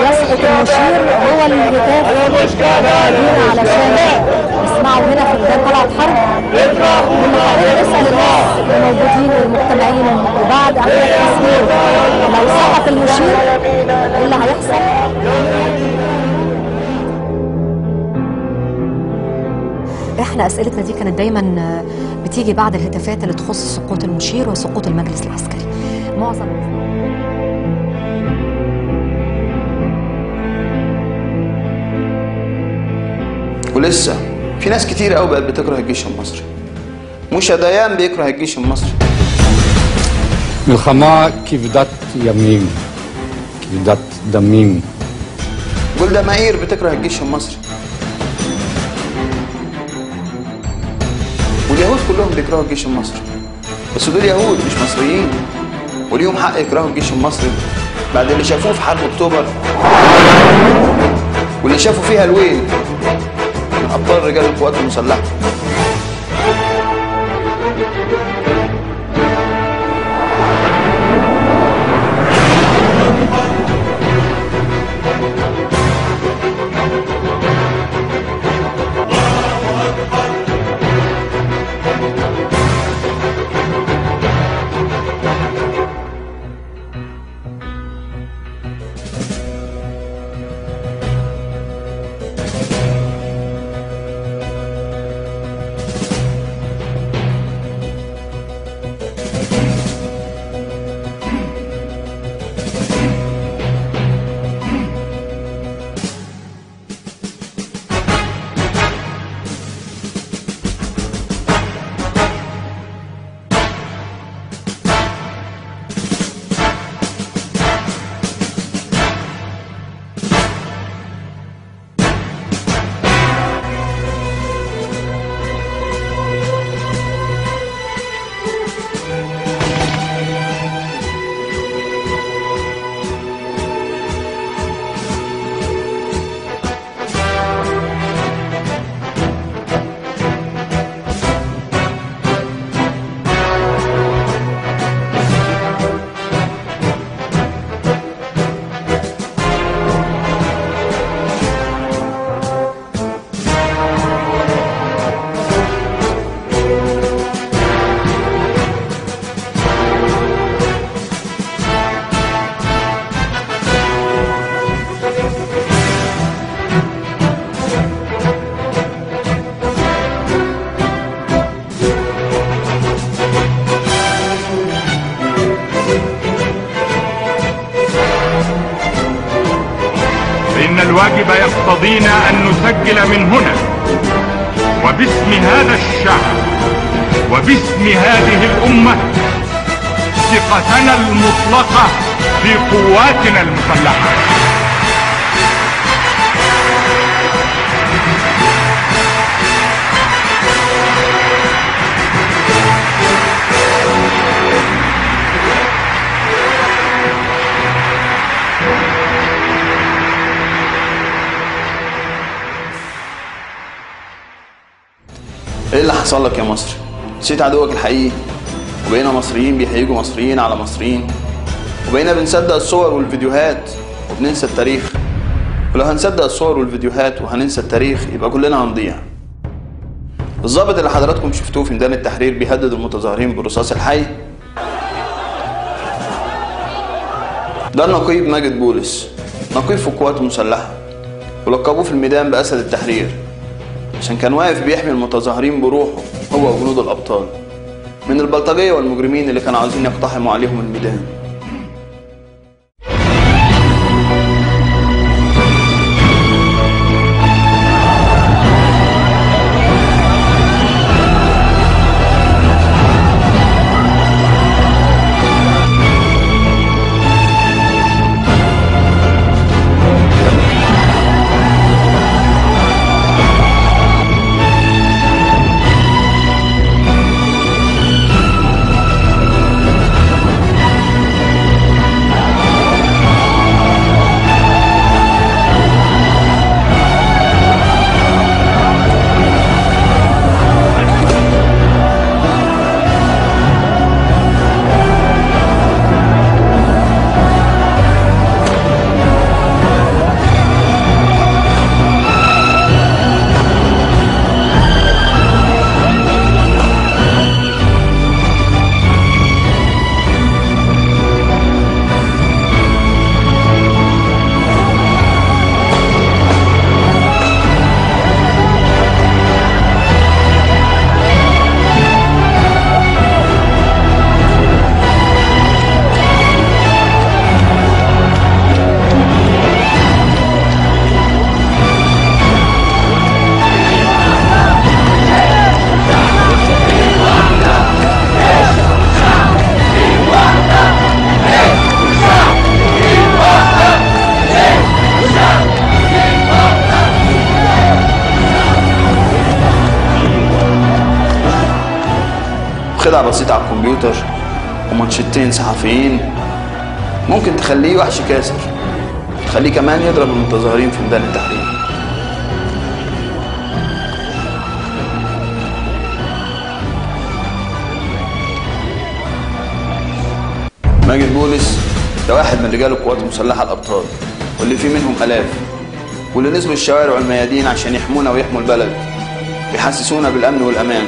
يسقط المشير هو الهتاف علشان نسمعه هنا في ميدان طلعت حرب. ونسأل الناس الموجودين والمجتمعين وبعد عملية التصوير لو سقط المشير ايه اللي هيحصل؟ احنا اسئلتنا دي كانت دايما بتيجي بعد الهتافات اللي تخص سقوط المشير وسقوط المجلس العسكري. معظم ولسه في ناس كتير قوي بقت بتكره الجيش المصري. موشا ديان بيكره الجيش المصري. מלחמה כבדת ימים, כבדת דמים. جولدا مائير بتكره الجيش المصري. واليهود كلهم بيكرهوا الجيش المصري، بس دول يهود مش مصريين، وليهم حق يكرهوا الجيش المصري بعد اللي شافوه في حرب اكتوبر واللي شافوا فيها الويل من ابطال رجال القوات المسلحه. إن الواجب يقتضينا أن نسجل من هنا وباسم هذا الشعب وباسم هذه الأمة ثقتنا المطلقة في قواتنا المسلحة. ايه اللي حصل لك يا مصر؟ نسيت عدوك الحقيقي، وبقينا مصريين بيهيجوا مصريين على مصريين، وبقينا بنصدق الصور والفيديوهات وبننسى التاريخ. ولو هنصدق الصور والفيديوهات وهننسى التاريخ يبقى كلنا هنضيع. الضابط اللي حضراتكم شفتوه في ميدان التحرير بيهدد المتظاهرين بالرصاص الحي ده النقيب ماجد بولس، نقيب في القوات المسلحة، ولقبوه في الميدان بأسد التحرير عشان كان واقف بيحمي المتظاهرين بروحه هو وجنود الأبطال من البلطجية والمجرمين اللي كانوا عاوزين يقتحموا عليهم الميدان. خدعة بسيطة على الكمبيوتر ومانشيتين صحفيين ممكن تخليه وحش كاسر، تخليه كمان يضرب المتظاهرين في ميدان التحرير. ماجد بولس ده واحد من رجال القوات المسلحة الأبطال، واللي فيه منهم آلاف، واللي نزلوا الشوارع والميادين عشان يحمونا ويحموا البلد، بيحسسونا بالأمن والأمان.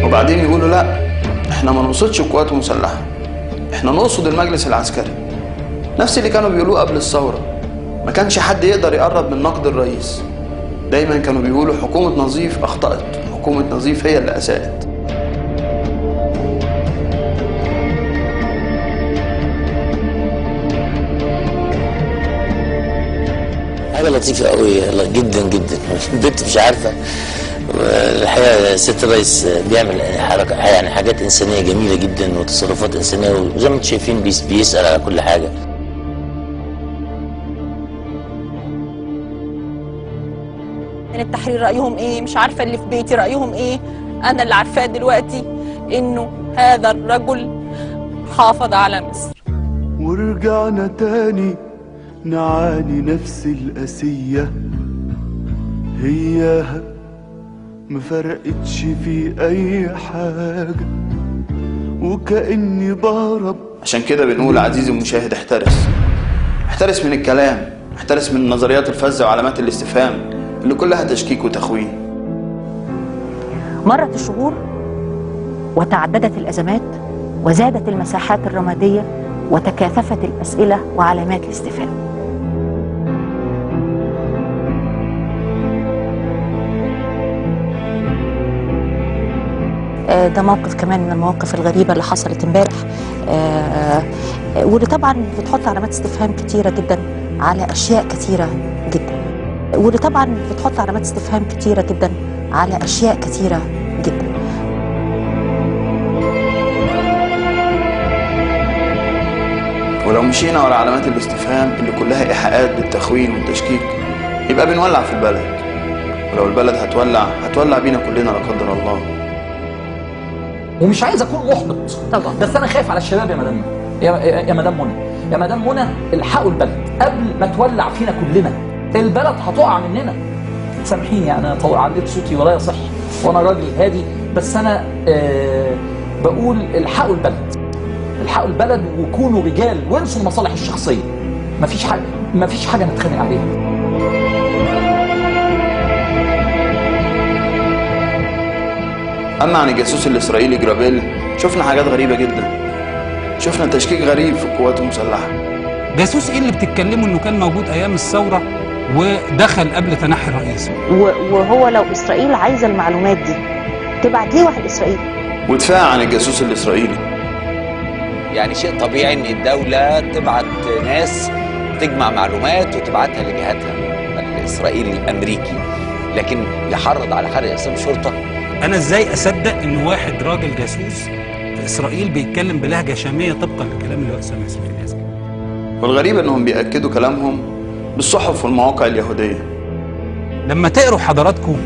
وبعدين يقولوا لا، احنا ما نقصدش القوات المسلحة، احنا نقصد المجلس العسكري. نفس اللي كانوا بيقولوه قبل الثورة، ما كانش حد يقدر يقرب من نقد الرئيس. دايما كانوا بيقولوا حكومة نظيف أخطأت، حكومة نظيف هي اللي أساءت. حاجة لطيفة قوي جدا جدا، البنت مش عارفة. الحقيقة السيد الرئيس بيعمل حركة، يعني حاجات إنسانية جميلة جدا وتصرفات إنسانية، وزي ما انتم شايفين بيسأل على كل حاجة. التحرير رأيهم إيه؟ مش عارفة اللي في بيتي رأيهم إيه؟ أنا اللي عارفاه دلوقتي إنه هذا الرجل حافظ على مصر. ورجعنا تاني نعاني نفس القاسية، هياها ما فرقتش في اي حاجة، وكأني بهرب. عشان كده بنقول عزيزي المشاهد احترس، احترس من الكلام، احترس من النظريات الفذة وعلامات الاستفهام اللي كلها تشكيك وتخوين. مرت الشهور وتعددت الأزمات وزادت المساحات الرمادية وتكاثفت الأسئلة وعلامات الاستفهام. ده موقف كمان من المواقف الغريبة اللي حصلت امبارح، واللي طبعا بتحط علامات استفهام كتيرة جدا على أشياء كتيرة جدا، واللي طبعا بتحط علامات استفهام كتيرة جدا على أشياء كتيرة جدا. ولو مشينا ورا علامات الاستفهام اللي كلها إيحاءات بالتخوين والتشكيك يبقى بنولع في البلد، ولو البلد هتولع هتولع بينا كلنا لا قدر الله. ومش عايز اكون محبط طبعا، بس انا خايف على الشباب يا مدام، يا مدام منى، يا مدام منى الحقوا البلد قبل ما تولع فينا كلنا، البلد هتقع مننا. سامحيني انا عليت صوتي ولا يصح، وانا راجل هادي، بس انا بقول الحقوا البلد، الحقوا البلد وكونوا رجال وانسوا المصالح الشخصية. مفيش حاجة، مفيش حاجة نتخانق عليها. أما عن الجاسوس الإسرائيلي جرابيل شفنا حاجات غريبة جدا، شفنا تشكيك غريب في القوات المسلحة. جاسوس إيه اللي بتتكلموا إنه كان موجود أيام الثورة ودخل قبل تنحي الرئيس؟ وهو لو إسرائيل عايزة المعلومات دي تبعت ليه واحد إسرائيلي؟ ودفاع عن الجاسوس الإسرائيلي. يعني شيء طبيعي إن الدولة تبعت ناس تجمع معلومات وتبعتها لجهاتها الإسرائيلي الأمريكي، لكن يحرض على حرق أقسام شرطة. أنا إزاي أصدق إن واحد راجل جاسوس في إسرائيل بيتكلم بلهجة شامية طبقا للكلام اللي هو أسامة ياسين في الأزمة؟ والغريب إنهم بيأكدوا كلامهم بالصحف والمواقع اليهودية. لما تقروا حضراتكم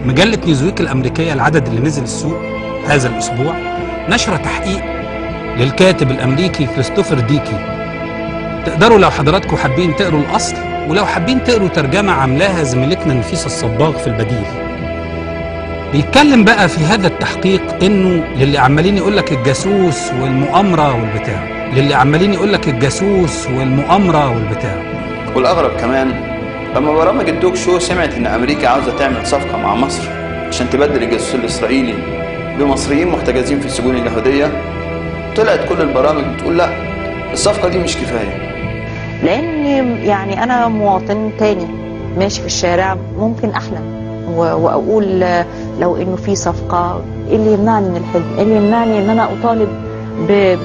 مجلة نيوزويك الأمريكية العدد اللي نزل السوق هذا الأسبوع، نشر تحقيق للكاتب الأمريكي كريستوفر ديكي. تقدروا لو حضراتكم حابين تقروا الأصل، ولو حابين تقروا ترجمة عاملاها زميلتنا نفيسة الصباغ في البديل. بيتكلم بقى في هذا التحقيق إنه للي عمالين يقولك الجاسوس والمؤامرة والبتاع، للي عمالين يقولك الجاسوس والمؤامرة والبتاع. والأغرب كمان لما برامج التوك شو سمعت إن أمريكا عاوزة تعمل صفقة مع مصر عشان تبدل الجاسوس الإسرائيلي بمصريين محتجزين في السجون اليهودية، طلعت كل البرامج بتقول لا، الصفقة دي مش كفاية. لأن يعني أنا مواطن تاني ماشي في الشارع ممكن أحلم وأقول لو إنه في صفقة، إيه اللي يمنعني من الحلم؟ إيه اللي يمنعني إن أنا أطالب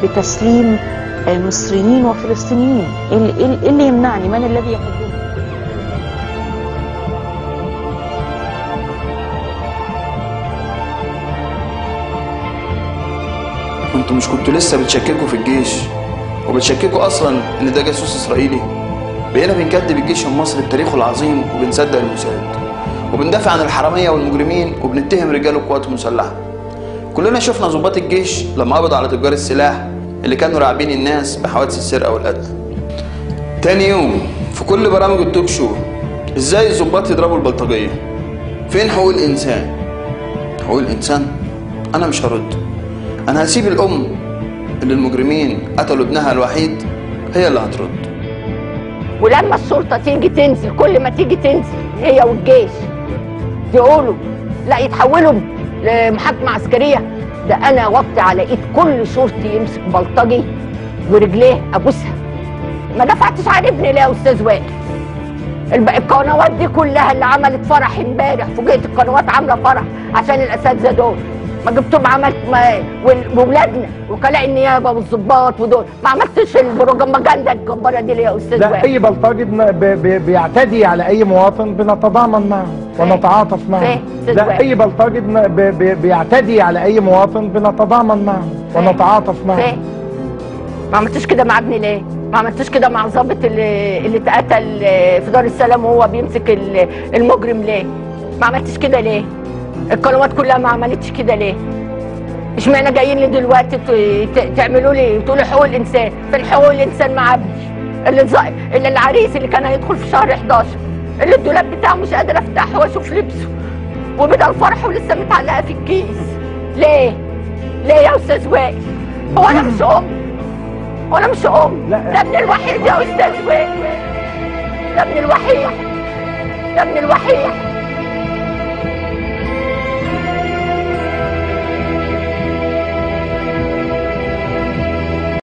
بتسليم مصريين وفلسطينيين؟ إيه اللي يمنعني؟ من الذي يحدني؟ انتوا مش كنتوا لسه بتشككوا في الجيش وبتشككوا اصلا ان ده جاسوس اسرائيلي؟ بقينا بنكذب الجيش المصري بتاريخه العظيم وبنصدق الموساد وبندافع عن الحرامية والمجرمين وبنتهم رجال القوات المسلحة. كلنا شفنا ضباط الجيش لما قبضوا على تجار السلاح اللي كانوا راعبين الناس بحوادث السرقة والقتل. تاني يوم في كل برامج التوك شو ازاي الضباط يضربوا البلطجيه؟ فين حقوق الانسان؟ حقوق الانسان؟ انا مش هرد. انا هسيب الام اللي المجرمين قتلوا ابنها الوحيد هي اللي هترد. ولما الشرطة تيجي تنزل، كل ما تيجي تنزل هي والجيش يقولوا لا، يتحولوا لمحاكمه عسكرية. ده انا وطي على ايد كل شرطي يمسك بلطجي ورجليه ابوسها. ما دفعتش عن ابني ليه يا استاذ وائل؟ القنوات دي كلها اللي عملت فرح امبارح، فوجئت القنوات عامله فرح عشان الاساتذة دول. ما جبتهم، عملت واولادنا وكلاء النيابة والظباط ودول، ما عملتش البروباجندا الجبارة دي ليه يا استاذ وائل؟ لا، اي بلطجي بيعتدي على اي مواطن بنتضامن معه ونتعاطف معه. لا، اي بلطجي بيعتدي على اي مواطن بنتضامن معه ونتعاطف معه. ما عملتش كده مع ابني ليه؟ ما عملتش كده مع الظابط اللي اتقتل في دار السلام وهو بيمسك المجرم ليه؟ ما عملتش كده ليه؟ القنوات كلها ما عملتش كده ليه؟ اشمعنى جايين لي دلوقتي تعملوا لي وتقولوا حقوق الانسان؟ فين حقوق الانسان مع ابني؟ اللي العريس اللي كان هيدخل في شهر 11، اللي الدولاب بتاعه مش قادرة افتحه واشوف لبسه، وبدل فرحه لسه متعلقه في الكيس. ليه؟ ليه يا استاذ وائل؟ هو انا مش ام؟ هو انا مش ام؟ ده ابن الوحيد يا استاذ وائل، ده ابن الوحيد، ده ابن الوحيد.